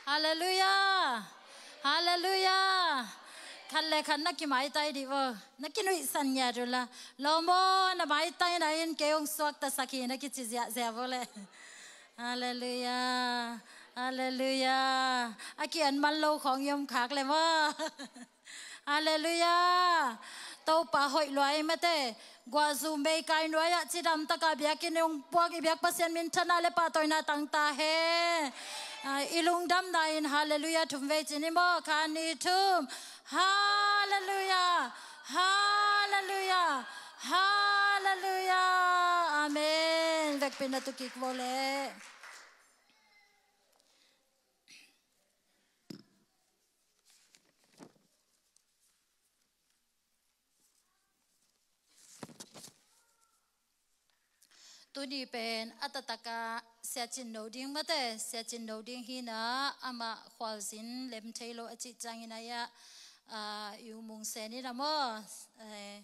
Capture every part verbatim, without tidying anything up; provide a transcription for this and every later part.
Halleluiah. Halleluiah. Khat le khat na kimaitai dih vo. Na kinuihsan ngiat uh la. Lawm aw, na maitaina in kei hong suaktasak hi na kici ziahziah vo le. Halleluiah. Halleluiah. A ki-en man lo khawng i om khak le maw? Halleluiah. Topa hoih lua ei mate. Guahzu meikai nuai-ah cidam taka biakinn hong puak i biak Pasian minthanna le pahtawina tangta hen. Ah, i lungdamna in halleluiah thum vei ci ni maw? Khat, nih, thum. Halleluiah. Halleluiah. Halleluiah. Amen. Vekpi na tu kik vo le. Tuni pen a taktak ah Sia Cin No ding mate, Sia Cin No ding hi na, amah khualzin lem thei lo a cih ciangin a ia, ah, i U Mung Sen in a maw, eh,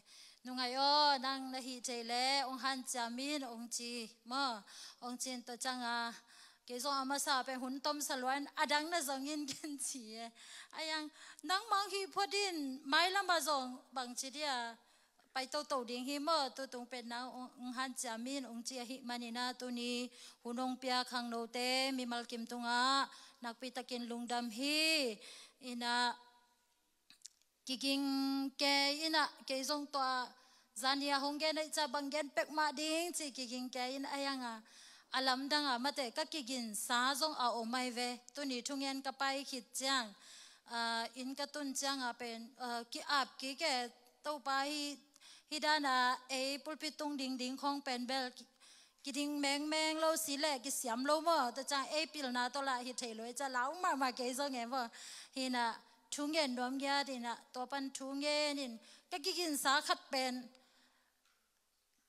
nungai aw, nang na hih thei le hong hanciam in hong ci maw, hong ci in tua ciang a, kei zong a masa pen hun tomsa luan a dang na zong in ken ci e. A iang nangmah hih phot in mailam ah zong bangci dia pai toto ding hi maw, tutung pen nang hong, hong hanciam in hong ci ahih manin a tuni hun hong pia khangnote mimal kim tungah nakpi takin lungdam hi. Ina kiging kei ina kei zong tua zania hong gen aih ca bang gen pek mah ding ci kiging kei in a iang a, a lamdang a mate ka kiginsa zong a om ai ve. Tuni thungen ka pai khit ciang, ah, inn ka tun ciang a pen, ah, ki-ap kik e. Topa hi, hi dan a ei pulpit tung dingding khawng pen bel ki, kiding mengmeng lo si le kisiam lo maw? Tua ciang ei pilna tawh lah hi thei lo ei ca lau mahmah kei zong e maw? Hi na thungen nuam ngiat ina tua pan thungen in ka kiginsa khat pen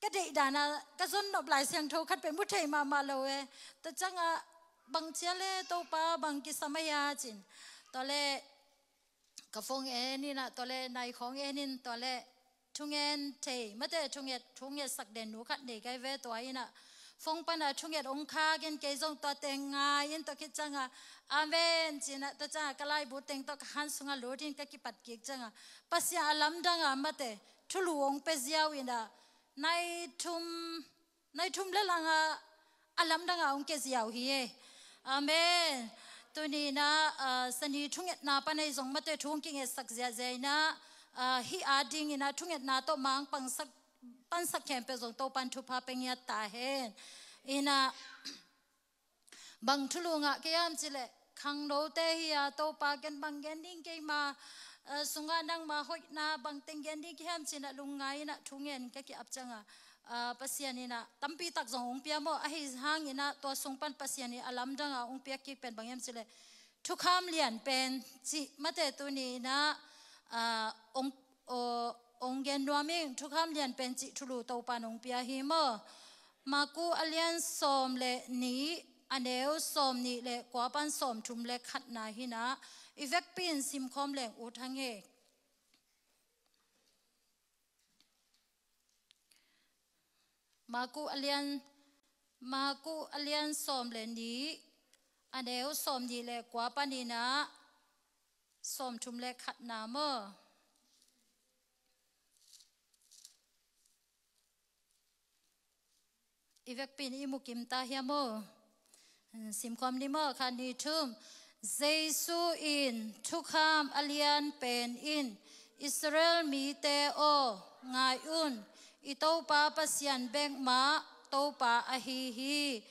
ka deih dan a ka zon nop Lai Siangtho khat pen mu thei mahmah lo e. Tua ciang a bang cia le Topa bang kisam a hia cin. Tua le ka phone en in a, tua le nai khawng en in, tua le thungen thei mate thunget, thunget sak den nu khat nei kai ve tua in a. Phone pan a thunget hong khak in kei zong tua teng ngai in tua khit ciang a, amen cin a, tua ciang a ka laibu teng tua ka han sung a lut in ka kipat kik ciang a, Pasian a lamdang a mate thulu hong pia ziau in a, nai thum nai thum le lang a, a lamdang a hong kia ziau hi e. Amen. Tuni na, ah, sani thungetna pan ei zong mate thu hong kingetsak ziahziah ina, ah, hih a ding ina thungetna tawh mang pangsak, pansak khempeuh zong Topan thupha pia ngiat ta hen. Ina, bang thulu ngah kei hiam cih leh, khangnote hi a, Topa ken bang gen ding keima, eh, sungah nangma hoihna bang teng gen ding kei hiam cih na lungngai in a thungen ka ki-ap ciang a, eh, Pasian in a tampi tak zong hong pia maw, ahi hangin a tua sung pan Pasian in a lamdang a hong piak kik pen bang hiam cih leh, thukham lian pen cih mate tuni in a, eh, hong, aw, hong gen nuam ing, thukham lian pen cih thulu Topan hong pia hi maw. Maku a lian sawm le nih, a neu sawm nih le kua pan sawm thum le khatna hi na, i vekpi in simkhawm leng ut hang e. Maku a lian, Maku a lian sawm le nih, a neu sawm nih le kua pan in a, sawm thum le khatna maw. I vekpi in i mu kim ta hiam aw? Simkhawm ni maw, khat, nih, thum. Jesu in thukham a lian pen in, Israel mite aw, ngai un, i Topa Pasian bek mah Topa ahi hi.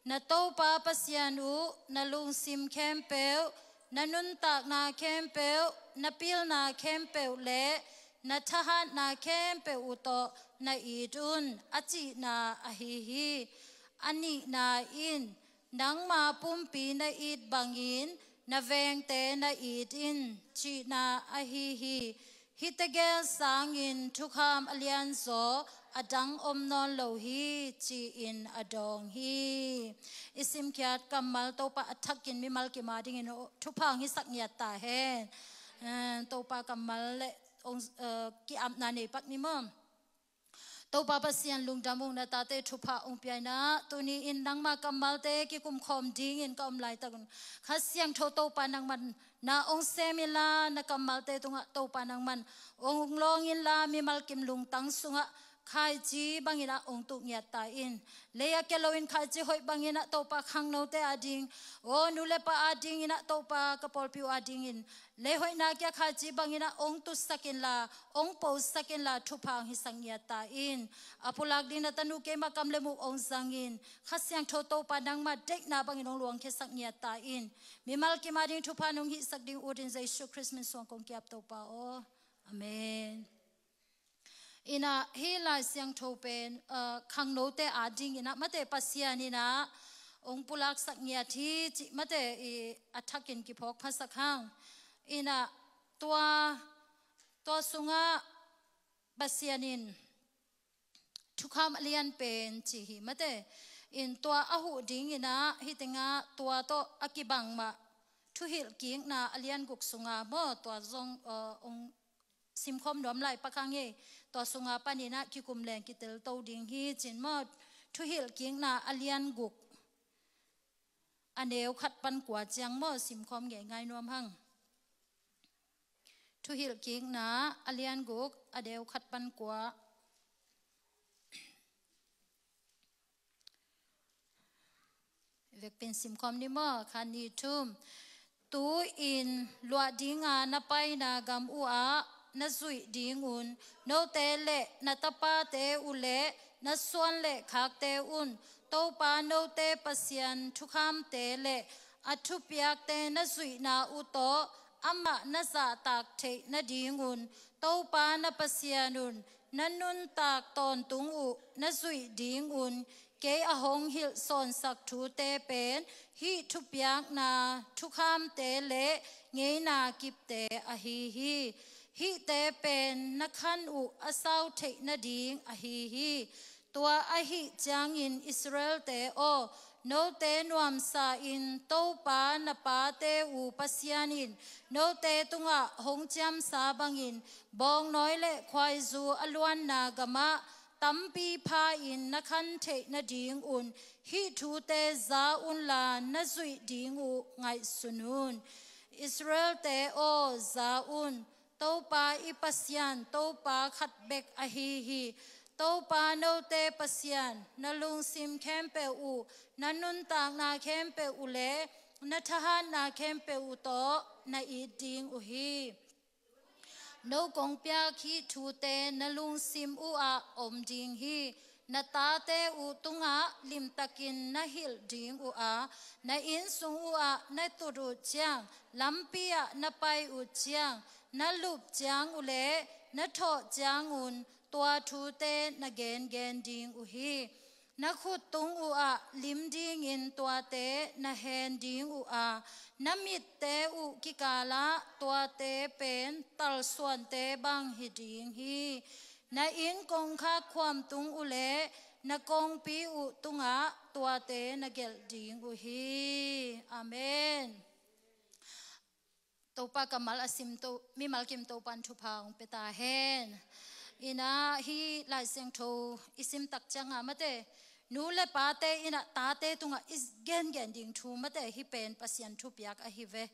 Na Topa Pasian uh na lungsim khempeuh, na nuntakna khempeuh, na pilna khempeuh le na thahatna khempeuh uh tawh na it un, a cihna ahi hi. A nihna in, nangma pumpi na it bangin na vengte na it in, cihna ahi hi. Hihte gel sangin thukham a lianzaw a dang om nawn lo hi, ci-in a dawng hi. I simkhiat kammal Topa a thakin mimal kim a dingin thupha hong hisak ngiat ta hen. Eh, Topa kammal le hong, eh, ki-apna nei pak ni maw. Topa Pasian lungdam ung, na tate thupha ong pia in ah, tuni in nangma kammalte kikumkhawm dingin ka om laitak un, Kha Siangtho Topa nangman na ong sem inla, na kammalte tungah Topa nangman ong lawng inla, mimal kim lungtang sungah khaici bangin ah ong tuh ngiat ta in. Lei a kia loin khaici hoih bangin ah Topa khangnote ading, aw nu le pa adingin ah Topa ka pawlpi uh adingin lei hoihna kia khaici bangin ah ong tusak inla, ong posak inla, thupha ong hisak ngiat ta in. A pulak ding na tanu keima kam le muk ong zangin, Kha Siangtho Topa nangma deihna bangin ong luangkhiasak ngiat ta in. Mimal kim ading thupha nong hihsak ding ut in Jesu Khrist min suang kong ki-ap Topa aw. Amen. In ah hih Lai Siangtho pen, uh, khangnote adingin ah mate Pasian in ah ong pulaksak ngiat hi cih mate i a thakin kiphawk phasak hang. In ah tua, tua sungah Pasian in thukham a lian pen ci hi mate. In tua a huh dingin ah hih tengah tua tawh a kibang mah Thuhilhkikna a lian guk sungah maw, tua zong, uh, ong simkhawm nuam lai pak hang ei. Tua sungah panin ah kikum leng kitel to ding hi cin maw. Thuhilhkikna a lian guk, a neu khat pan kua ciang maw, simkhawm ngeingai nuam hang. Thuhilhkikna a lian guk, a neu khat pan kua. Vekpi-in simkhawm ni maw, khat, nih, thum. Tu-in luah dinga na paina gam uhah na zuih dingun, note le na tapate uh le na suan le khakte un Topa note Pasian thukhamte le a thupiakte na zuihna uh tawh amah na zahtak theih nadingun, Topa na Pasian un na nuntak tawntung uh na zuih dingun, kei a hong hilh sawnsak thute pen hih thupiakna, thukhamte le ngeina kipte ahi hi. Hihte pen na khan uh a sau theih nading ahi hi. Tua ahih ciangin Israel-te aw, note nuamsa-in Topa na pate uh Pasian in note tungah hong ciamsa bangin bawngnawi le khuaizu a luanna gamah tampi pha-in na khan theih nadingun hih thute za unla na zuih ding uh ngaihsun un. Israel-te aw, za un. Topa i Pasian, Topa khat bek ahi hi. Topa note Pasian, na lungsim khempeuh uh, na nuntakna khempeuh uh le na thahatna khempeuh uh tawh na it ding uh hi. No kong piak hih thute na lungsim uhah om ding hi. Na tate uh tungah limtakin na hilh ding uh a, na innsung uhah na tut uh ciang, lampi-ah na pai uh ciang, na lup ciang uh le na thawh ciangun tua thute na gengen ding uh hi. Na khut tung uhah lim dingin tuate na hen ding uh a, na mitte uh kikalah tuate pen talsuante bang hi ding hi. Na inn kongkhak khuam tung uh le na kongpi uh tungah tuate na gelh ding uh hi. Amen. Topa kammal a sim to, mimal kim Topan thupha hong pia ta hen. Inah hih Lai Siangtho i sim tak ciangah mate, nu le pate inah tate tungah i gengen ding thu mate, hih pen Pasian thupiak ahi ve.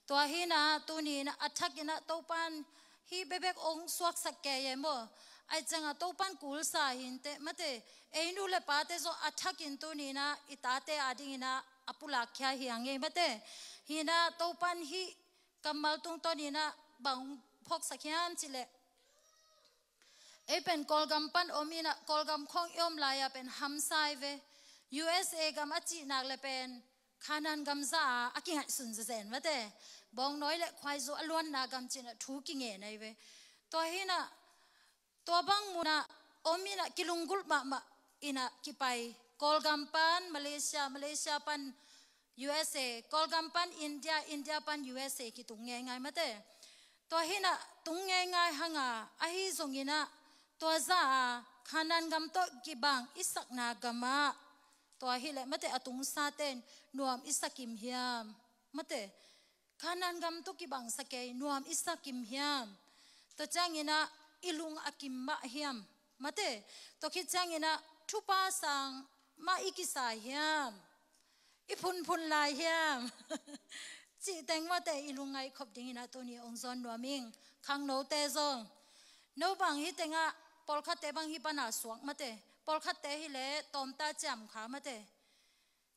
Tua hinah tuni inah a thak inah Topan hih bekbek hong suaksak kei e maw. Ai ciangah Topan kulsa hinteh mate, ei nu le pate zong a thakin tuni inah i tate ading inah a pulakkhia hi a ngei mate. Hinah Topan hih kammal tungtawn inah bang phawksak hiam cihleh, ei pen Kawlgam pan om inah Kawlgam khawng i om lai-ah pen hamsa hi ve. U S A gam a cih nak le pen Khanaan gam zah a, a kingaihsun zezen mate. Bawngnawi le khuaizu a luanna gam cih inah thu kingen ahi ve. Tua hinah tua bang munah om inah kilunggulh mahmah inah kipai. Kawlgam pan Malaysia, Malaysia pan U S A, Kawlgam pan India, India pan U S A kitung ngeingai mate. Tua hinah tung ngeingai hanga, ahi zong inah tua zah a Khanaan gam tawh kibang i sakna gamah tua hileh mate a tungsaten nuam i sa kim hiam? Mate, Khanaan gam tawh kibangsa kei, nuam i sa kim hiam? Tua ciang inah i lung a kim mah hiam? Mate, tua khit ciangin ah thupha sang mah i kisa hiam, i phunphun lai hiam? Cih teng mate i lungngaih khop dingin ah tuni ong zawn nuam ing. Khangnote zong, no bang hih tengah pawlkhatte bang hih pana suak mate, pawlkhatte hileh tawmta ciam kha mate.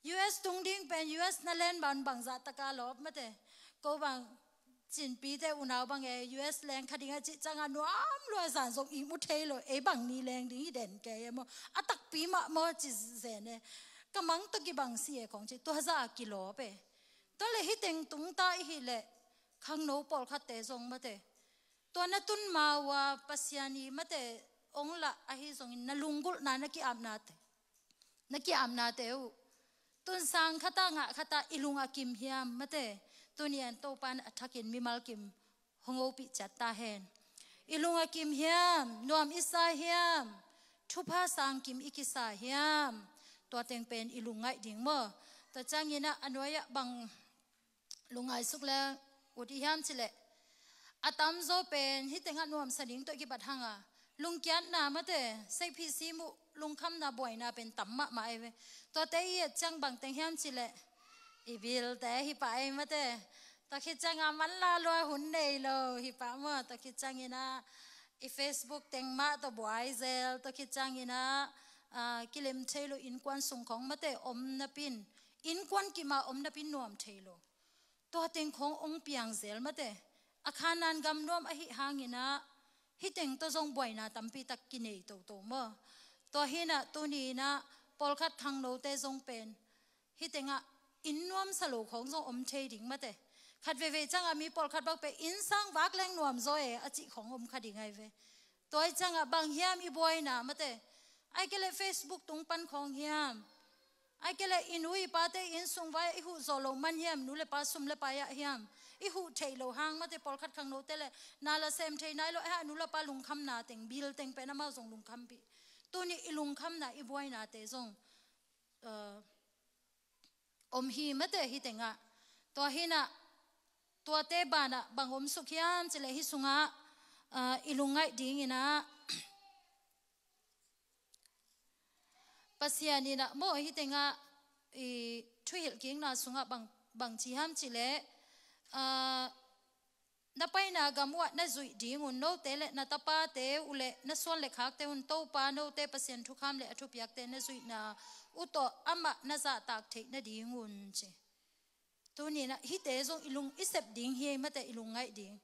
U S tung ding pen U S na len ban bangzah taka lawp mate. Ko bang Cinpite unau bang e, U S leng kha ding a cih ciangah nuam lua, zan zong i mu thei lo, ei bang ni leng ding hi den kei e maw, a takpi mah maw ci zen e. Ka mang tawh kibang si e khong ci, tua zah a kilawp e. Tua leh hih teng tungta i hih leh khangno pawlkhatte zong mate, tua na tun ma uh a Pasian i mate ong lah ahi zongin na lunggulhna, na ki-apnate, na ki-apnate uh tun sang khata ngah khata i lung a kim hiam mate? Tuni-in Topa in a thakin mimal kim hong hopih ciat ta hen. I lung a kim hiam, nuam i sa hiam, thupha sang kim i kisa hiam? Tua teng pen i lungngaih ding maw. Tua ciangin ah a nuai-ah bang lungngaih suk leng ut i hiam cih leh, a tamzaw pen hih tengah nuamsa ding tawh i kibat hang a, lungkiatna mate, seiphi sim uh lungkhamna buaina pen tam mahmah ei ve. Tuate i et ciang bang teng hiam cih leh, i bilte hi pah ei mate. Tua khit ciangah manla lua, hun nei lo hi pah maw. Tua khit ciangin ah i Facebook teng mah tawh buai zel. Tua khit ciangin ah, ah, kilem thei lo, innkuan sung khong mate om napin, innkuan kim a om napin nuam thei lo. Tua teng khong ong piang zel mate. A Khanaan gam nuam ahih hangin ah hih teng tawh zong buaina tampi tak kinei toto maw. Tua hi-in ah tuni-in ah pawlkhat khangnote zong pen hih tengah inn nuamsa lo khong zong om thei ding mate. Khat veivei ciangah mi pawlkhat bang pen inn sang vak leng nuam zaw e a cih khong om kha ding ahi ve. Tua ahih ciangah bang hiam i buaina mate? Ahih kei leh Facebook tung pan khong hiam? Ahih kei leh i nu i pate inn sung vai-ah i huh zawh loh man hiam? Nu le pa sum le pai-ah hiam? I huh theih loh hang mate, pawlkhat khangnote leh na la sem thei nai lo, eh, a nu le pa lungkhamna teng, bil teng pen amau zong lungkhampih. Tuni i lungkhamna, i buainate zong, eh, om hi mate hih tengah. Tua hi-in ah tuate banah bang om suk hiam cih leh hih sungah, ah, i lungngaih dingin ah Pasian in ah maw hih tengah i thuhilhkikna sungah bang, bang ci hiam cih leh, ah, na paina gam uh ah na zuih ding un, note le na tapate uh le na suan le khakte un Topa note Pasian thukham le a thupiakte na zuihna uh tawh amah na zahtak theih nading un ci. Tuni-in ah hihte zong i lung i sep ding hi mate, i lungngaih ding.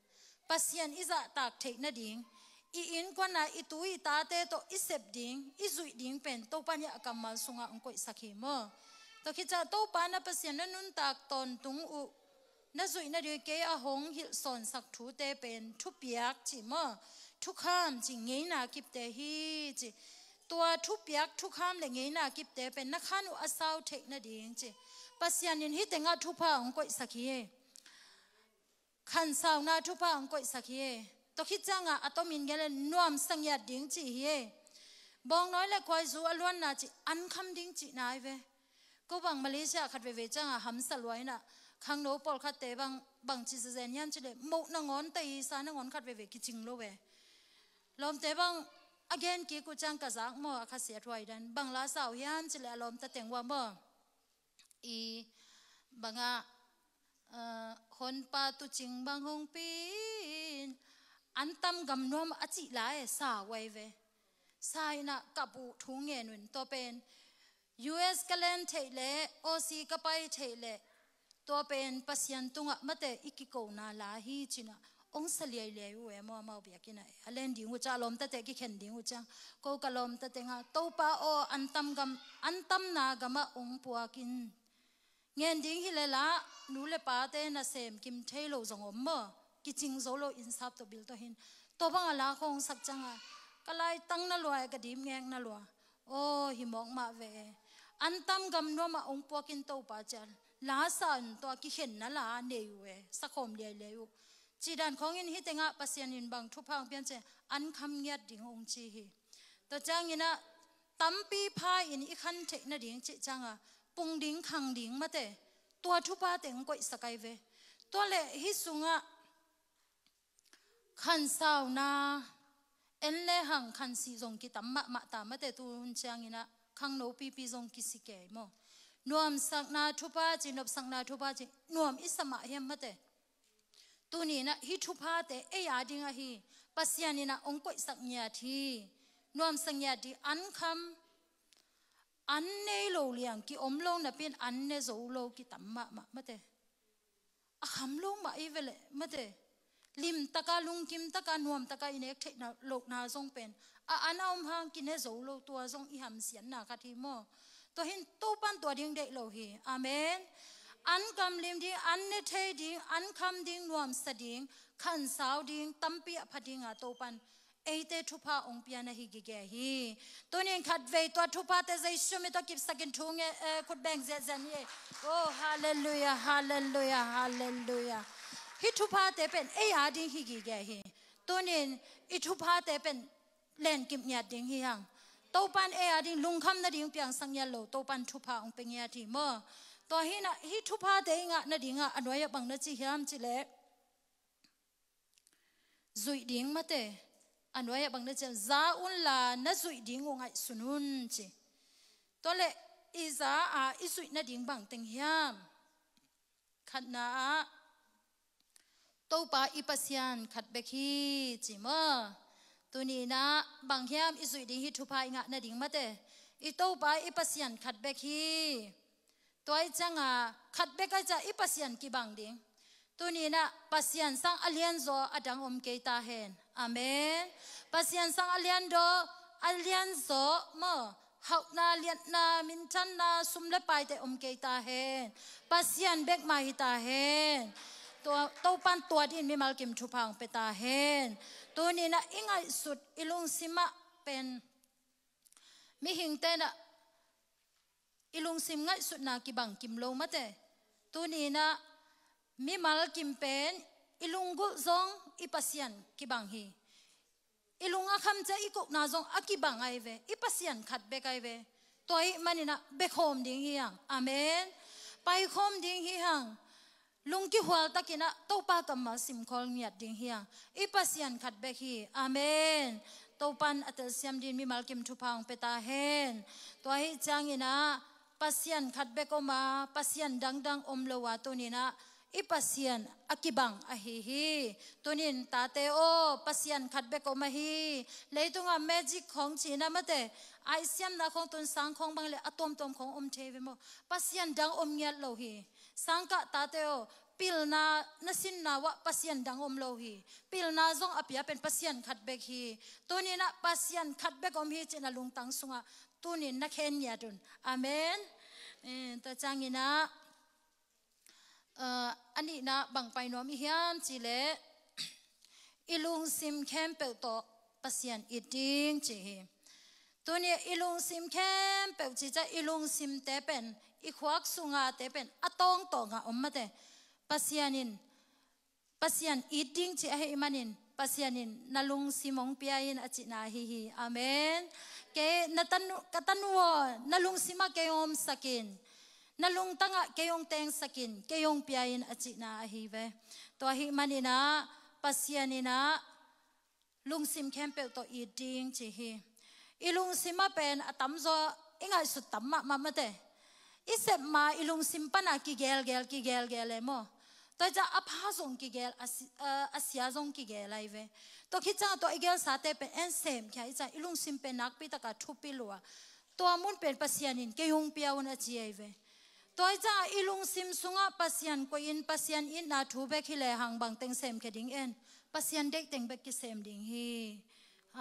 Pasian i zahtak theih nading, i innkuan a i tu i tate tawh i sep ding, i zuih ding pen Topa in hih a kammal sungah hong koihsak hi maw. Tua khit ciang Topa na Pasian na nuntak tawntung uh na zuih nading, kei a hong hilhsawnsak thute pen thupiak ci maw, thukham ci, ngeina kipte hi ci. Tua thupiak, thukham le ngeina kipte pen na khan uh a sau theih nading ci. Pasian in hih tengah thupha hong koihsak hi. Khansauna thupha hong koihsak hi. Tua khit ciangah a tomin gen leh nuamsa ngiat ding ci hi. Bawngnawi le khuaizu a luanna ci, an kham ding cihna hi ve. Ko bang Malaysia khat veivei ciangah hamsa lua-in ah khangno pawlkhatte bang, bang ci zazen hiam cih leh moh nangawn, taisa nangawn khat veivei kicing lo ve. Lawmte bang a gen kik uh ciang ka zak maw, a khasiat huai dan. Bang la sa uh hiam cih leh a lawmta teng uh ah maw, i bangah, ah, honpa tucing bang hong pi-in an tam gam nuam a cih la e, sa uh ahi ve. Sa-in ah kap uh thu ngen un, tua pen U S ka len theih leh, Aussie ka pai theih leh, tua pen Pasian tungah mate i kikona la hi ci-in ah hong sa liailiai uh e maw, amau biakinn ah. A len ding uh ciang, a lawmtate kikhen ding uh ciang, ko ka lawmta tengah, Topa aw, an tam gam, an tamna gamah hong puak in. Ngen ding hi leh la, nu le pate nasem kim thei lo zong om maw, kicing zo lo, innsap tawh bil tawh hi-in. Tua bang a la khong sak ciangah ka laitang na lua e, ka dip ngek na lua. Aw, hi mawk mah ve e. An tam gam nuamah hong puak in Topa ci-a la sa un, tua kikhenna la nei uh e, sakhawm liailiai uh. Cih dan khawngin hih tengah Pasian in bang thupha hong piak hiam cih leh an kham ngiat ding hong ci hi. Tua ciangin ah tampi pha-in i khan theih nading cih ciangah pung ding, khang ding mate, tua thupha teng koihsak ahi ve. Tua leh hih sungah khansauna, en le hang khansih zong kitam mahmah ta mate, tu hun cianginah khangno pipi zong kisi kei maw. Nuamsakna thupha ci, nopsakna thupha ci, nuam i sa mah hiam mate. Tuninah hih thuphate ei a ding ahi, Pasian inah hong koihsak ngiat hi. Nuamsa ngiat dih, an kham, an nei lo liang ki om lo napi-in an ne zo lo kitam mahmah mate. A kham lo mah i ve leh mate. Limtaka, lungkimtaka, nuamtaka i nek theih lohna zong pen a an a om hang kine zo lo, tua zong i hamsiatna khat hi maw. Tua hi-in Topan tua ding deih lo hi. Amen. An kamlim ding, an ne thei ding, an kham ding, nuamsa ding, khansau ding, tampi a pha dinga Topan eite thupha hong pia na hi gige hi. Tunin khatvei tua thuphate Jesu min tawh kipsakin thu nge, eh, khut beng ziahziah ni. Oh, halleluiah, halleluiah, halleluiah. Hih thuphate pen ei a ding hi gige hi. Tunin i thuphate pen lenkip ngiat ding hi hang. Topan ei a ding lungkham nading piangsak ngiat lo, Topan thupha hong pia ngiat hi maw. Tua hinah hih thuphate i ngah nadingah a nuai-ah bang na ci hiam cih leh, zuih ding mate. A nuai-ah bang na ci hiam, za unla na zuih ding uh ngaihsun un ci. Tua leh i za a i zuih nading bangteng hiam? Khatna ah, Topa i Pasian khat bek hi ci maw. Tuninah bang hiam i zuih ding, hih thupha i ngah nading mate? I Topa i Pasian khat bek hi. Tua i cianga khat bek a i ciah i Pasian kibang ding. Tuninah Pasian sang a lianzaw a dang om kei ta hen. Amen. Pasian sang a lianzaw, a lianzaw maw, hauhna, liatna, minthanna, sum le paite om kei ta hen. Pasian bek mah hi ta hen. Tua, Topan tua dingin mimal kim thupha hong pia ta hen. Tuninah i ngaihsut, i lungsimah pen mihingte inah i lungsim ngaihsutna kibang kim lo mate. Tuninah mimal kim pen i lunggulh zong i Pasian kibang hi. I lung a kham ciah i kohna zong a kibang ahi ve. I Pasian khat bek ahi ve. Tua ahih maninah bekhawm ding hi hang. Amen. Paikhawm ding hi hang. Lungkihual takinah Topa kammal simkhawl ngiat ding hi hang. I Pasian khat bek hi. Amen. Topan a telsiam dingin mimal kim thupha hong pia ta hen. Tua ahih cianginah Pasian khat bek om a, Pasian dangdang om lo a, tuninah i Pasian a kibang ahi hi. Tunin tate aw, Pasian khat bek om ahi. Leitungah magic khawng cinah mate, aihsiamna khawng, tun sang khawng bang le a tuamtuam khawng om thei ve maw. Pasian dang om ngiat lo hi. Sangkah tate aw, pilna na sinna uah Pasian dang om lo hi. Pilna zong a pia pen Pasian khat bek hi. Tuninah Pasian khat bek om hi cih na lungtang sungah tunin na khen ngiat un. Amen. Eh, tua cianginah, eh, a nihna bang pai nuam i hiam cih leh, i lungsim khempeuh tawh Pasian it ding ci hi. Tuni i lungsim khempeuh ci ciah, i lungsimte pen, i khuak sungate pen a tawngtawngah om mate. Pasian in, Pasian it ding ci ahih manin Pasian in na lungsim hong pia in a cihna ahi hi. Amen. Kei na tanu, ka tanu aw, na lungsimah kei hong omsak in, na lungtangah kei hong tengsak in, kei hong pia in a cihna ahi ve. Tua ahih maninah Pasian inah lungsim khempeuh tawh it ding ci hi. I lungsimah pen a tamzaw i ngaihsut tam mahmah mate. I sep ma i lungsim pana kigelgel, kigelgel e maw. Tua i ciah a pha zong kigel, a si-, a, a sia zong kigel ahi ve. Tua khit ciangah tua i gelsate pen en semkhia i ciah i lungsim pen nakpi takah thupi lua. Tua mun pen Pasian in kei hong pia un a ci ahi ve. Tua i ciangah i lungsim sungah Pasian koih in, Pasian itna thu bek hi lehang bangteng semkhia ding en? Pasian deihteng bek kisem ding hi.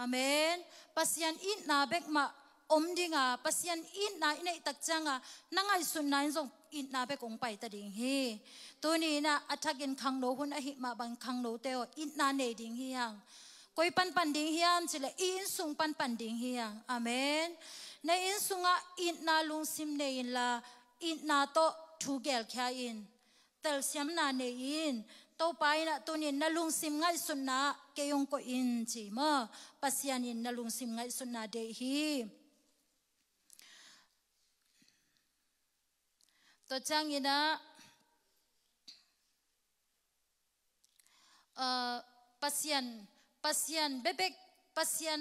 Amen. Pasian itna bek mah om dinga, Pasian itna i neih tak cianga na ngaihsutna in zong itna bek hong paita ding hi. Tuni inah a thakin khangno hun ahih mah bang khangnote aw, itna nei ding hi hang. Koi panpan ding hiam cih leh i innsung panpan ding hi hang. Amen. Na innsungah itna lungsim nei inla, itna tawh thu gelkhia in, telsiamna nei in. Topa inah tunin na lungsim ngaihsutna kei hong koih in ci maw. Pasian in na lungsim ngaihsutna deih hi. Tua cianginah, ah, Pasian, Pasian bekbek Pasian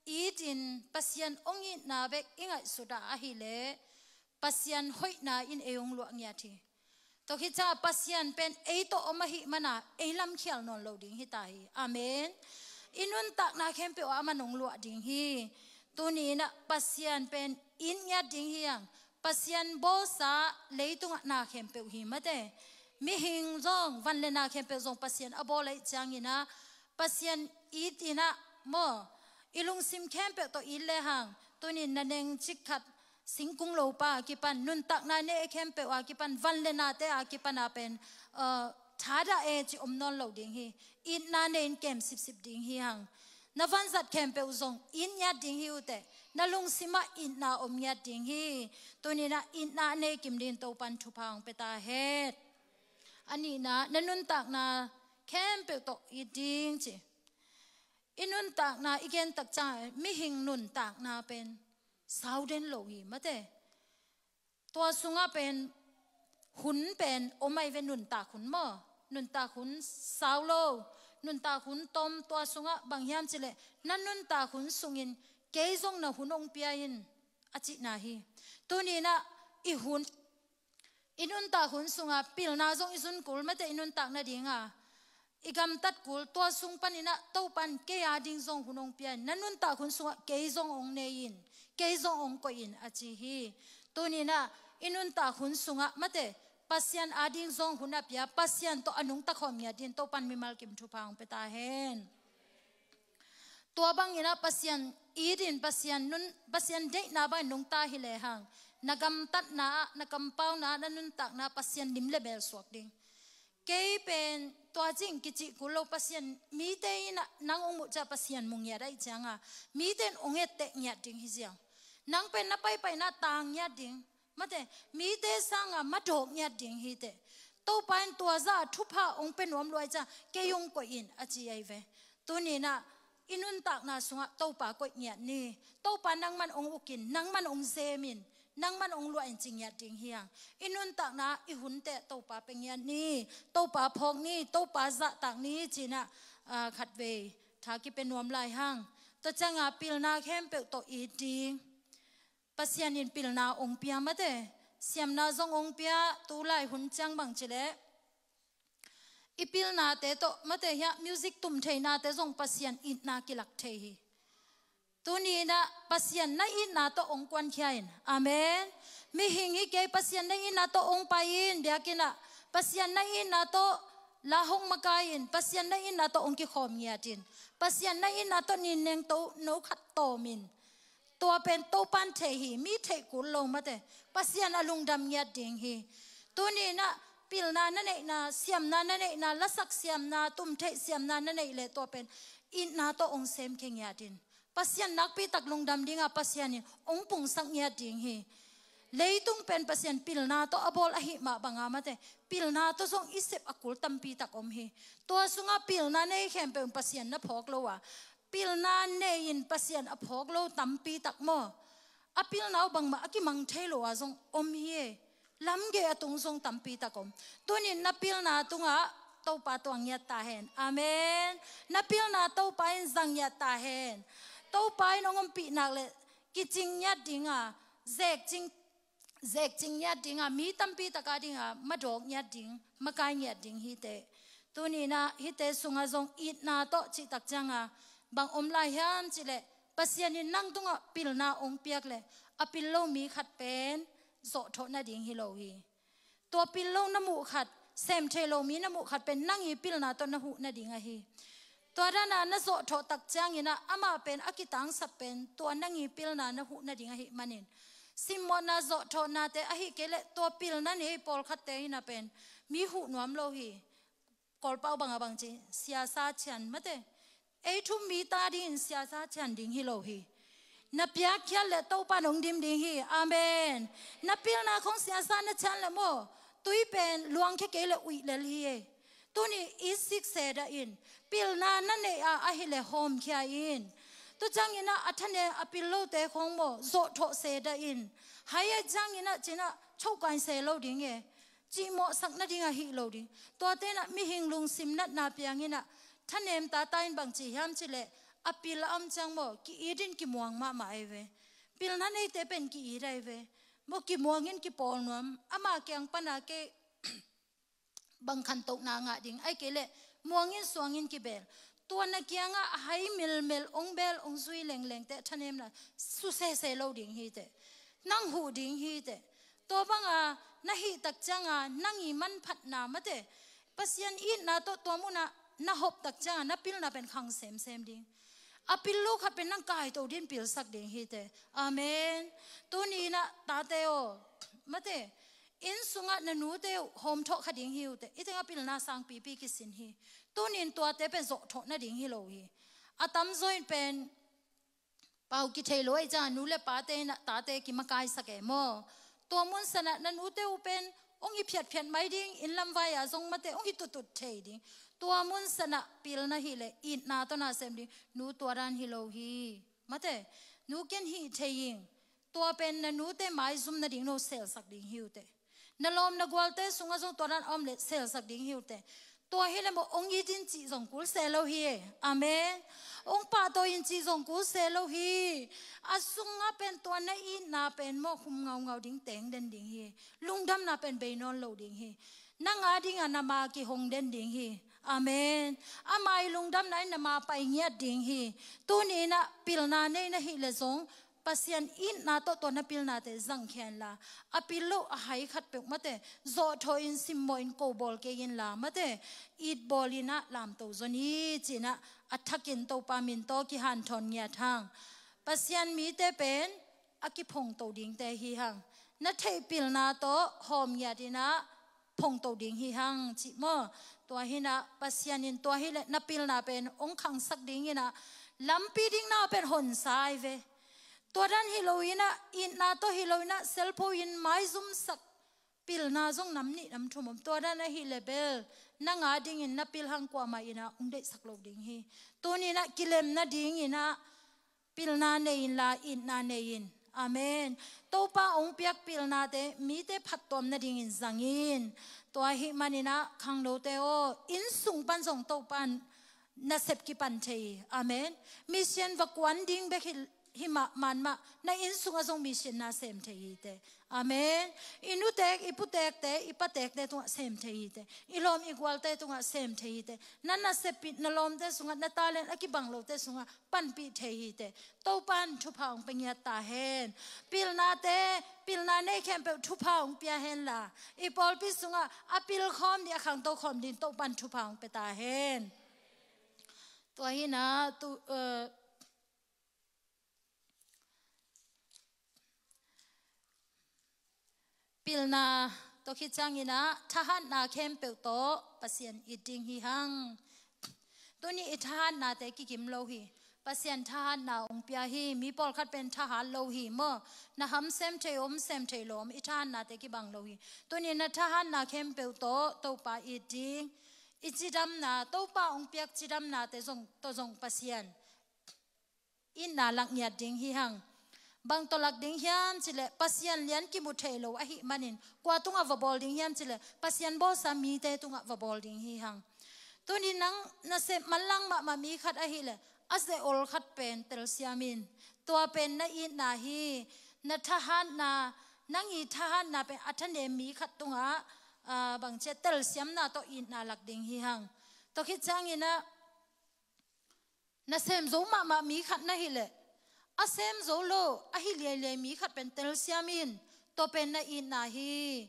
itin, Pasian hong itna bek i ngaihsut a ahileh Pasian hoihna in ei hong luah ngiat hi. Tua khit ciangah Pasian pen ei tawh om ahih mana ei lamkhial nawn lo ding hi ta hi. Amen. I nuntakna khempeuh ah aman hong luah ding hi. Tuni inah Pasian pen it ngiat ding hi hang. Pasian bawlsa leitungah na khempeuh hi mate. Mihing zong, van le na khempeuh zong Pasian a bawl ahih cianginah Pasian it inah maw, i lungsim khempeuh tawh it lehang, tunin na neng cik khat singkung lopa a kipan, nuntakna ne khempeuh a kipan, van le nate a kipan a pen, uh, thadah e ci om nawn lo ding hi. Itna ne in kem sipsip ding hi hang. Na vanzat khempeuh zong it ngiat ding hi uh teh. Na lungsimah itna om ngiat ding hi. Tuninah itna ne kim ding Topan thupha hong pia ta hen. A nihna, na nuntakna khempeuh tawh it ding ci. I nuntakna i gen tak ciang mihing nuntakna pen sau den lo hi mate. Tua sungah pen hun pen om ai ve, nuntak hun maw? Nuntak hun sau lo, nuntak hun tom, tua sungah bang hiam cileh na nuntak hun sungin kei zong na hun hong pia in a cihna hi. Tuninah i hun, i nuntak hun sungah pilna zong i zun kul mate, i nuntak nadinga i gamtat kul, tua sung paninah Topan kei a ding zong hun hong pia in, na nuntak hun sungah kei zong hong nei in, kei zong hong koih in a ci hi. Tuninah i nuntak hun sungah mate Pasian a ding zong hun a pia, Pasian tawh a nungta khawm ngiat ding Topan mimal kim thupha hong pia ta hen. Tua banginah Pasian itin, Pasian nun, Pasian deihna bangin nungta hi lehang, na gamtatna ah, na kampauna ah, na nuntakna Pasian lim le mel suak ding. Kei pen tua cing kicih kul lo, Pasian mite inah nang hong muh ciah Pasian mu ngiat ahih cianga mite in hong etteh ngiat ding hi ziau. Nang pen na paipaina tang ngiat ding mate, mite sanga madawk ngiat ding hi teh. Topa in tua zah thupha hong pia nuam luai ciah kei hong koih in a ci ai ve. Tuninah i nuntakna sungah Topa koih ngiat ni. Topa nangman hong ukin, nangman hong zemin, nangman hong luah in ci ngiat ding hi hang. I nuntakna i hunte Topa pia ngiat ni, Topa phawk ni, Topa zahtak ni cinah, ah, khatvei tha kipia nuam lai hang. Tua cianga pilna khempeuh tawh it ding. Pasian in pilna hong pia mate, siamna zong hong pia, tulai hun ciang bang cileh i pilnate tawh mate hiah music tum theihnate zong Pasian itna kilak thei hi. Tuninah Pasian na itna tawh hong kuankhia in. Amen. Mihing hi kei, Pasian na itna tawh hong pai in, biakinnah Pasian na itna tawh la hong makai in, Pasian na itna tawh hong kikhawm ngiat in, Pasian na itna tawh ninneng to no khat tawm in. Tua pen Topan thei hi, mi theih kul lo mate. Pasian a lungdam ngiat ding hi. Tuninah pilna na neihna, siamna na neihna, lasak siamna, tumtheih siamna na neih leh tua pen itna tawh hong semkhia ngiat in. Pasian nakpitak lungdam dinga Pasian in hong pungsak ngiat ding hi. Leitung pen Pasian pilna tawh a bawl ahih mah banga mate, pilna tawh zong i sep a kul tampitak om hi. Tua sungah pilna nei khempeuh in Pasian na phawk lo a, pilna nei-in Pasian a phawk lo tampitak maw? A pilna uh bangmah a kimang thei lo a zong om hi e. Lamgei a tung zong tampitak om. Tunin na pilna tungah Topa tuang ngiat ta hen. Amen. Na pilna Topa in zang ngiat ta hen. Topa in hong ompih nak le kicing ngiat dinga, zekcing, zekcing ngiat dinga, mi tampitak a dinga madawk ngiat ding, makai ngiat ding hi teh. Tuninah hihte sungah zong itna tawh cihtak cianga bang om lai hiam cileh, Pasian in nang tungah pilna hong piak leh a pil lo mi khat pen zawhthawh nading hi lo hi. Tua pil lo na muh khat, sem thei lo mi na muh khat pen nang i pilna tawh na huh nading ahi. Tua dana na zawhthawh tak cianginah amah pen a kitangsap pen tua nang i pilna na huh nading ahih manin, simmawhna zawhthawhnate ahih kei leh tua pilna nei pawlkhatte hinah pen mi huh nuam lo hi. Kawlpau banga bang ci, siasa thian mate. Ei thum mi ta dingin siasa thian ding hi lo hi. Na piakkhiat le Topa nong dim ding hi. Amen. Na pilna khong siasa na thian le maw, tui pen luangkhia kei le uih lel hi e. Tuni i sik seda in, pilna na neih a ahi le hawmkhia in. Tu ciangin a, a thane a pil lote khong maw, zawhthawh seda in. Hai a ciangin a cin a chokain se lo ding e. Cihmawhsak nading ahi lo ding. Tuate in a mihing lungsim natna piangin a thanem tata in bang ci hiam cih leh, a pil a om ciang maw, ki-it in kimuang mahmah ahi ve. Pilna neite pen ki-it ahi ve. Maw, kimuang in kipawl nuam. Ama kiang pana kei bang khantohna ngah ding, ahih kei leh muang in suang in kibeel. Tua na kiangah a hai melmel ong beel, ong zui lengleng teh thanemna su sese lo ding hi teh. Nang huh ding hi teh. Tua banga na hih tak cianga nang i manphatna mate, Pasian itna tawh tua munah na hop tak cianga na pilna pen khang semsem ding. A pil lo khat pen nang kaito din pilsak ding hi teh. Amen. Tuni inah tate aw, mate, inn sungah na nute uh hawmthawh kha ding hi uh teh. I tengah pilna sangpipi kisin hi. Tunin tuate pen zawhthawh nading hi lo hi. A tamzaw in pen pau kithei lo ahih ciangah nu le pate inah tate kimakaisak e maw. Tua mun sanah na nute uh pen ong hi phiatphiat mai ding, inn lam vai-a zong mate ong hi tutut thei ding. Tua mun sanah pilna hileh itna tawh na sem ding. Nu, tua dan hi lo hi. Mate, nu, ken hih thei ing. Tua pen na nute maizum nading no selsak ding hi uh teh. Na lawm na gualte sungah zong tua dan a om leh selsak ding hi uh teh. Tua hileh maw ong it in cih zong kul se lo hi. Amen. Ong pahtawi in cih zong kul se lo hi. A sungah pen tua na itna pen maw khum ngaungau ding teng den ding hi. Lungdamna pen bei nawn lo ding hi. Nang a dingah na ma kihong den ding hi. Amen. Ama i lungdamna in na ma pai ngiat ding hi. Tuni inah pilna nei na hih leh zong Pasian itna tawh tua na pilnate zangkhia inla, a pil lo a hai khat peuh mate zawhthawh in, simmawh in, kobawl kei inla mate, itbawl inah lamto zon hi ci-inah a thakin Topa min tawh kihanthawn ngiat hang. Pasian mite pen a kiphongto dingte hi hang. Na theih pilna tawh hawm ngiat inah phongto ding hi hang cih maw. Tua hinah Pasian in tua hileh na pilna pen ong khangsak ding inah lampi dingna pen honsa ahi ve. Tua dan hi lo inah, itna tawh hi lo inah, selpho in maizumsak pilna zong nam nih nam thum om. Tua dan ahih leh bel nang a dingin na pil hang kuamah inah ong deihsak lo ding hi. Tuni inah kilem nading inah pilna nei inla, itna nei in. Amen. Topa ong piak pilnate mite phattuam nadingin zang in. Tua ahih maninah khangnote aw, inn sung pan zong Topa in nasep kipan thei hi. Amen. Mission va kuan ding bek hi, hi mah, man mah, na inn sungah zong mission na sem thei hi teh. Amen. I nutek, i putekte, i patekte tungah sem thei hi teh. I lawm i gualte tungah sem thei hi teh. Na nasep pi, na lawmte sungah, na talent a kibang lote sungah panpih thei hi teh. Topa in thupha ong pia ngiat ta hen. Pilnate, pilna nei khempeuh thupha ong pia henla, i pawlpi sungah a pil khawm ding, a khangto khawm ding Topa in thupha ong pia ta hen. Tua hinah tu, eh, pilna tawh khit cianginah thahatna khempeuh tawh Pasian it ding hi hang. Tuni i thahatnate kikim lo hi. Pasian thahatna ong pia hi. Mi pawlkhat pen thahat lo hi maw. Na ham sem thei om, sem thei lo om, i thahatnate kibang lo hi. Tuni na thahatna khempeuh tawh Topa it ding. I cidamna, Topa ong piak cidamnate zong, tawh zong Pasian itna lak ngiat ding hi hang. Bang tawh lak ding hiam cileh, Pasian lian kimu thei lo ahih manin kua tungah va bawl ding hiam cileh, Pasian bawlsa mite tungah va bawl ding hi hang. Tuni nang nasep manlang mahmah mi khat ahileh, a ze-ol khat pen telsiam in. Tua pen na itna hi. Na thahatna, nang i thahatna pen a thanem mi khat tungah, ah, bangcia telsiamna tawh itna lak ding hi hang. Tua khit cianginah na sem zo mahmah mi khat na hileh, a sem zo lo, a hi liailiai mi khat pen telsiam in. Tua pen na itna hi.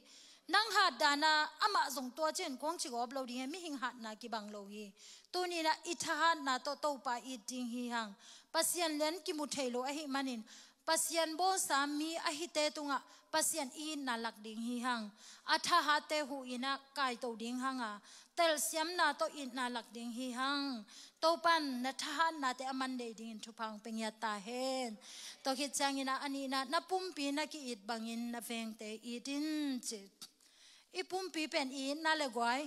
Nang hat dana amah zong tua ciang kong ci gawp lo ding hi, mihing hatna kibang lo hi. Tuninah i thahatna tawh Topa it ding hi hang. Pasian lian kimu thei lo ahih manin Pasian bawlsa mi ahite tungah Pasian i itna lak ding hi hang. A thahatte huh inah kaito ding hanga, telsiamna tawh itna lak ding hi hang. Topan na thahatnate a man nei dingin thupha ong pia ngiat ta hen. Tua khit cianginah a nihna, na pumpi na ki-it bangin na vengte it in ci. I pumpi pen i itna le guai,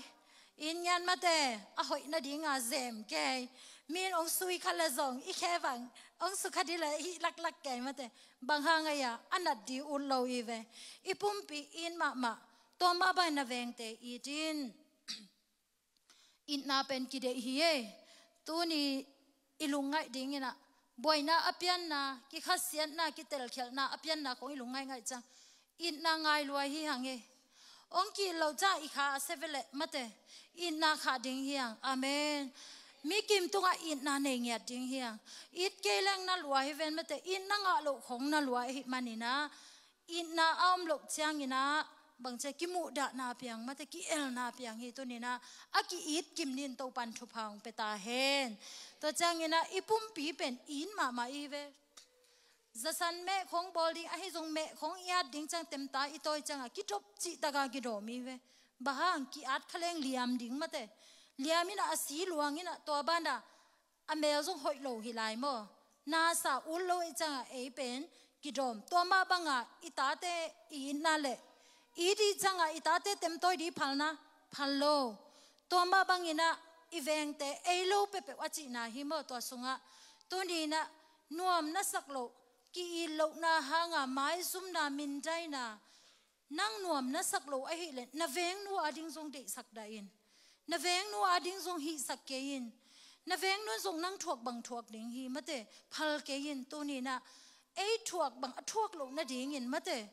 i it ngiat mate, a hoih nadinga zem kei. Mi in ong sui kha le zong i khe bang ong su kha dih le hih laklak kei mate. Bang hang aia, a nat dih ut lo i ve. I pumpi i it mahmah, tua mah bangin na vengte it in. Itna pen kideih hi e. Tuni i lungngaih dingin ah, buaina a pianna, kikhasiatna, kitelkhialhna a pianna khong i lungngaih ngaih ciang, itna ngai lua hi hang e. Hong ki-it loh ciang i kha a sia ve leh mate, itna khah ding hi hang. Amen. Mi kim tungah itna nei ngiat ding hi hang. It kei leng na lua hi ven mate, itna ngah loh khong na lua ahih manin ah, itna a om loh ciangin ah, bangci a kimuhdahna piang mate, ki-elna piang hi. Tuni-in ah a ki-it kim dingin Topan thupha hong pia ta hen. Tua ciangin ah i pumpi pen it mahmah i hi ve. Zasan meh khong bawl ding, ahi zong meh khong i at ding ciang temta i tawi ciangah kidop cihtakah kidawm i hi ve. Bang hang, ki-at kha leng liam ding mate. Liam in ah a si luang in ah, tua banah a mel zong hoih lo hi lai maw. Nasa ut lo ahih ciangah ei pen kidawm. Tua mah bangah i tate i itna leh, it ding ciangah i tate temtawi ding phalna, phal lo. Tua mah bangin ah i vengte ei lo peuhpeuh a cihna hi maw, tua sungah. Tuni-in ah nuam na sak loh, ki-it lohna hanga maizumna, mindaina, nang nuam na sak lo ahih leh na vengnu a ding zong deihsak dah in. Na vengnu a ding zong hihsak kei in. Na vengnu in zong nang thuak bang thuak ding hi mate, phal kei in. Tuni-in ah ei thuak bang a thuak loh nadingin mate,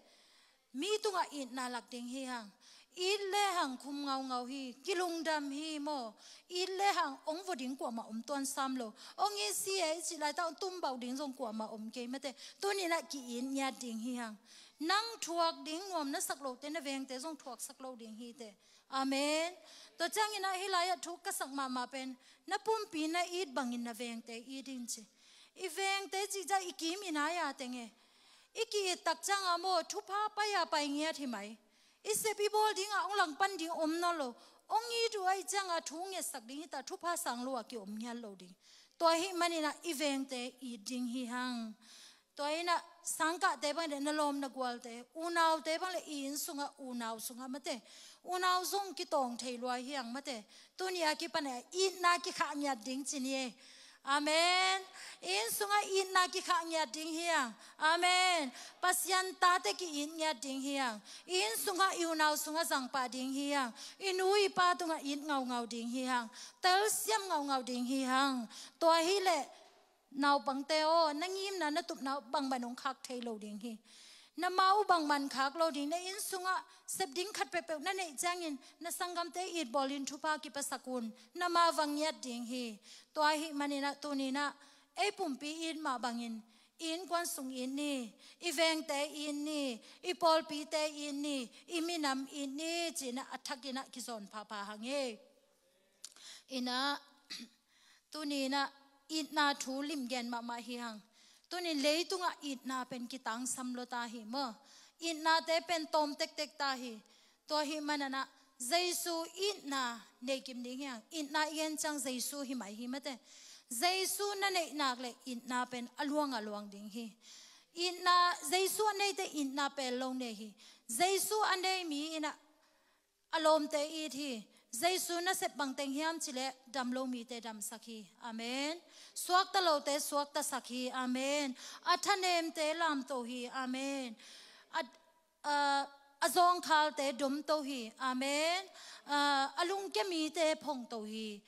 mi tungah itna lak ding hi hang. It lehang khum ngaungau hi, kilungdam hi maw. It lehang hong vua ding kuamah om tuan sam lo. Hong it si e i cih laitak hong tumbau ding zong kuamah om kei mate. Tuni-in ah ki-it ngiat ding hi hang. Nang thuak ding nuam na sak lote na vengte zong thuaksak lo ding hi teh. Amen. Tua ciangin ah hih lai-ah thu ka sak mahmah pen, na pumpi na it bangin na vengte it in ci. I vengte cih ciang i kim i nai a teng e. I ki-it tak ciangah maw, thupha pai a pai ngiat hi mai. I sep i bawl dingah hong langpan ding om nawn lo. Hong it uh ahih ciangah thu ngetsak ding hi ta, thupha sang lo a ki-om ngiat lo ding. Tua ahih manin ah i vengte it ding hi hang. Tua in ah sangkahte bang leh na lawm na gualte, unaute bang leh i inn sungah, unau sungah mate, unau zong kitawng thei lua hi hang mate. Tuni a kipan ah itna kikhah ngiat ding ci ni e. Amen. I inn sungah itna kikhah ngiat ding hi hang. Amen. Pasian tate ki-it ngiat ding hi hang. I inn sungah, i unau sungah zangpah ding hi hang. I nu i pa tungah it ngaungau ding hi hang. Telsiam ngaungau ding hi hang. Tua hileh naupangte aw, na ngimna na tupna uh bangmah hong khak thei lo ding hi. Na ma uh bangmah khak lo ding. Na inn sungah sep ding khat peuhpeuh na neih ciangin na sanggamte it bawlin thupha kipiasak un. Na ma va ngiat ding hi. Tua ahih manin ah tuni-in ah ei pumpi it mah bangin i innkuan sung it ni, i vengte it ni, i pawlpite it ni, i minam it ni ci-in ah a thakin ah kizawn phapha hang e. In ah tuni-in ah itna thu limgen mahmah hi hang. Tuni-in leitungah itna pen kitangsam lua ta hi maw. Itnate pen tawm tektek ta hi. Tua ahih manin ah Jesu itna nei kim ding hi hang. Itna i gen ciang Jesu hi mai hi mate. Jesu na neih nak leh itna pen a luang a luang ding hi. Itna, Jesu a neite itna pel lo nei hi. Jesu a nei mi in ah a lawmte it hi. Jesu nasep bang teng hiam cih leh dam lo mite damsak hi. Amen. Suakta lote suaktasak hi. Amen. A thanemte lamto hi. Amen. A, a, a zawngkhalte domto hi. Amen. A, a lungkia mite phongto hi.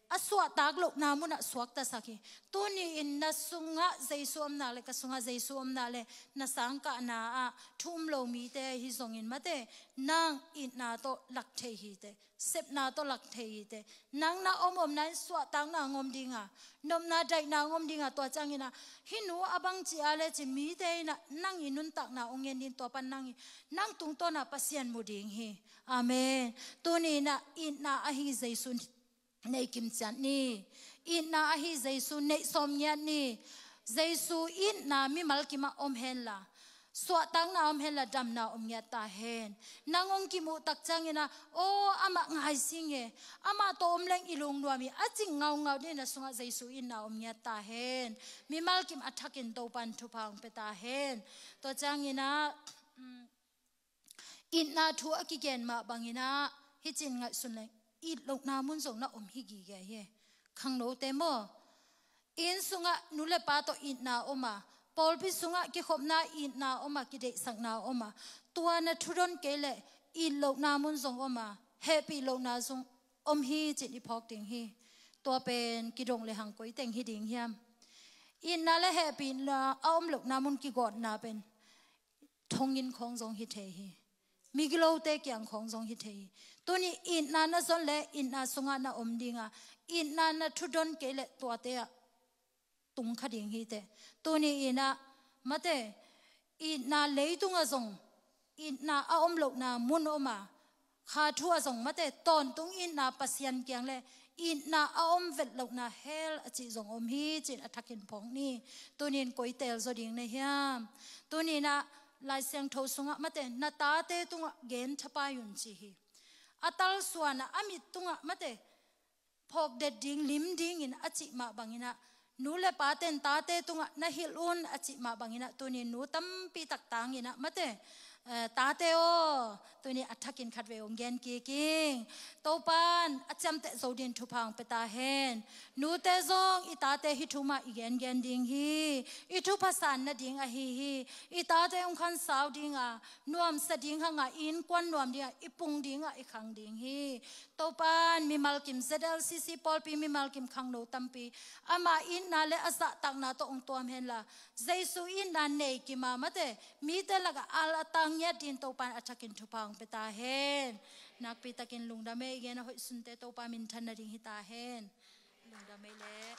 A suahtak lohna munah suaktasak hi. Tuni-in na sungah Jesu om nak leh, ka sungah Jesu om nak leh, na sangkahna ah thu um lo mite hi zongin mate, nang itna tawh lak thei hi teh, sepna tawh lak thei hi teh. Nang na om omna in suahtakna hong om ding a, nopna daihna hong om ding a, tua ciangin ah hih nu a bang ci a leh ci-in mite in ah nang i nuntakna hong ngen ding, tua pan nang i, nang tungtawn ah Pasian mu ding hi. Amen. Tuni-in ah itna ahi Jesu nei kim ciat ni. Itna ahi Jesu neih sawm ngiat ni. Jesu itna mimal kimah om henla, suahtakna om henla, damna om ngiat ta hen. Nang hong kimuh tak ciangin ah, aw, amah ngai sing e, amah tawh om leng i lungnuam hi, a cih ngaungau dingin na sungah Jesu itna om ngiat ta hen. Mimal kim a thakin Topan thupha hong pia ta hen. Tua ciangin ah, um, itna thu a kigen mah bangin ah, hih ci-in ngaihsun leng, it lohna mun zong na om hi gige hi. Khangnote maw, inn sungah nu le pa tawh itna om a, pawlpi sungah kikhopna itna om a, kideihsakna om a, tua na thudon kei leh it lohna mun zong om a, hehpih lohna zong om hi ci-in i phawk ding hi. Tua pen kidong le hang koi teng hi ding hiam? Itna le hehpihna a om lohna mun kigawtna pen thonginn khawng zong hi thei hi. Migilote kiang khawng zong hi thei hi. Tuni itna na zon le itna sungah na om dinga, itna na thudon kei le tuate ah tung kha ding hi teh. Tuni inah mate, itna leitungah zong itna a om lohna mun om a, kha thu ah zong mate, tawntung itna Pasian kiang le itna a om vet lohna hell a cih zong om hi, ci-in a thakin phawk ni. Tuni in koi teel zaw ding na hiam? Tuni inah Lai Siangtho sungah mate, na tate tungah gen thapai un, ci hi. A talsuan ah a mit tungah mate, phawk det ding, lim dingin a cih mah bangin ah, nu le pate'n tate tungah na hilh un a cih mah bangin ah, tuni nu tampi tak tangin ah mate, eh, tate aw, tuni a thakin khatvei hong gen kik ing. Topa'n a ciamteh zo dingin thupha hong pia ta hen. Nute zong i tate hih thu mah i gengen ding hi. I thupha san nading ahi hi. I tate hong khansau dinga, nuamsa ding hanga, i innkuan nuam dinga, i pung dinga i khang ding hi. Topa'n mimal kim, Z L C C pawlpi mimal kim khangno tampi ama itna le a zahtakna tawh hong tuam henla, Jesu itna nei kima mate, mite lakah al a tang ngiat dingin Topa'n a thakin thupha hong pia ta hen. Nakpi takin lungdam ei, i gen a hoih sunte Topa minthan nading hi ta hen. Lungdam ei leh.